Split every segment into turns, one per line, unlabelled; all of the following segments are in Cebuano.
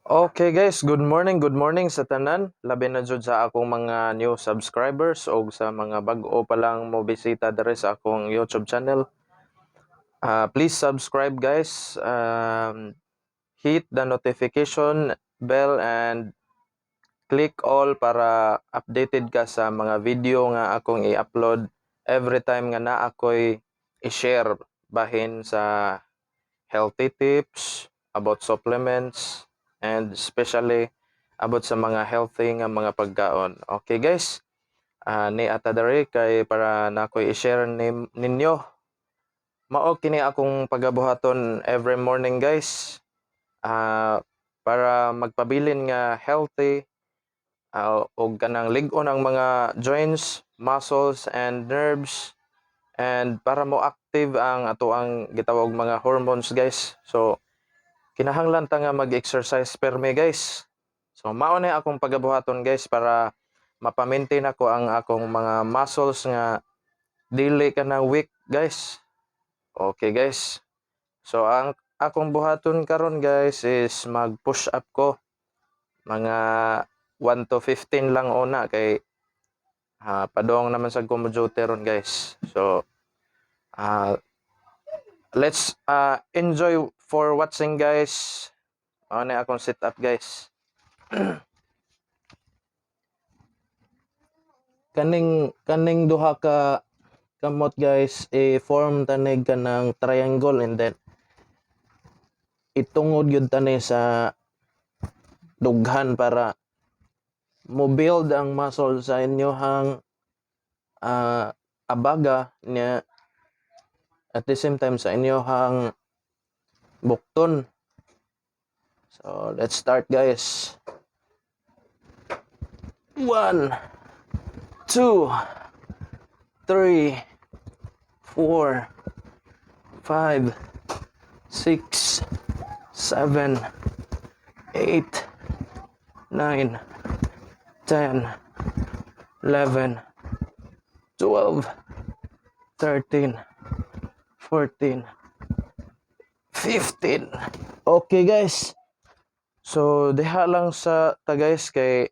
Okay guys, good morning sa tanan. Labi na jud sa akong mga new subscribers o sa mga bag-o pa lang mo bisita diri sa akong YouTube channel. Please subscribe, guys. Hit the notification bell and click all para updated ka sa mga video nga akong i-upload every time nga naa ako'y i-share bahin sa healthy tips, about supplements, and especially about sa mga healthy nga mga pagkaon. Okay guys, ni ata diri kay para na ako'y i-share ninyo. Mao kini akong pagabuhaton every morning, guys. Para magpabilin nga healthy ug kanang lig-on ang mga joints, muscles and nerves and para mo active ang atoang gitawag mga hormones, guys. So kinahanglan ta nga mag-exercise permi, guys. So mao na akong pagabuhaton, guys, para mapa-maintain ako ang akong mga muscles nga dili ka na weak, guys. Okay guys. So ang akong buhaton karon, guys, is mag push up ko. Mga 1 to 15 lang una kay padong naman sa ko mo duty ron, guys. So let's enjoy for watching, guys. Mao na akong set up, guys. Kaning duha ka kamot, guys, i-form tanig ka ng triangle and then itungod yun tani sa dughan para mo build ang muscle sa inyohang abaga niya, at the same time sa inyohang bukton. So let's start, guys. One, two, three, four, five, six, seven, eight, 9, 10, 11, 12, 13, 14, 15. Okay guys. So diha lang sa ta, guys, kay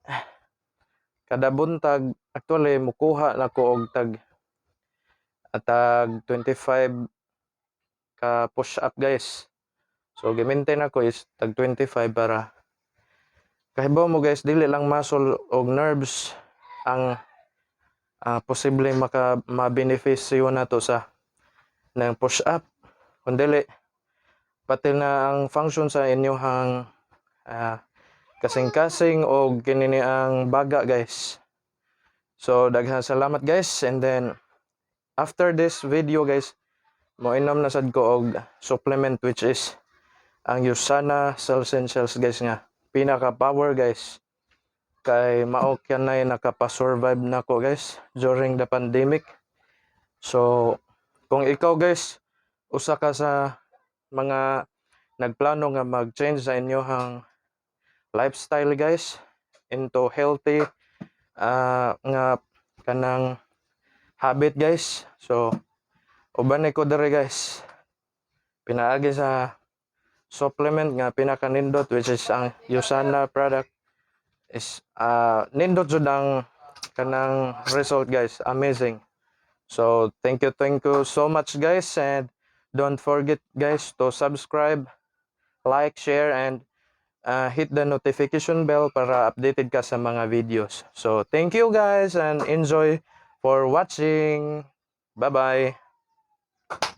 kada buntag actually mukuha na ko og tag 25 ka push up, guys. So gi-maintain ako is tag 25 para kahibaw mo, guys, dili lang muscle og nerves ang posible maka mabenepisyo nato sa ng push up, kundi pati na ang function sa inyong kasing-kasing o kinini ang baga, guys. So daghang salamat, guys, and then after this video, guys, moinom na sad ko og supplement, which is ang Usana Cell Essentials, guys, nga pinaka power, guys, kay mao kanay nakapa-survive nako, guys, during the pandemic. So kung ikaw, guys, usa ka sa mga nagplano nga mag-change sa inyohang lifestyle, guys, into healthy nga kanang habit, guys, so uban ko diri, guys, pinaagi sa supplement nga pinakanindot, which is ang Usana product, is nindot jud ang kanang result, guys, amazing. So thank you so much, guys, and don't forget, guys, to subscribe, like, share and hit the notification bell para updated ka sa mga videos. So thank you, guys, and enjoy for watching. Bye bye.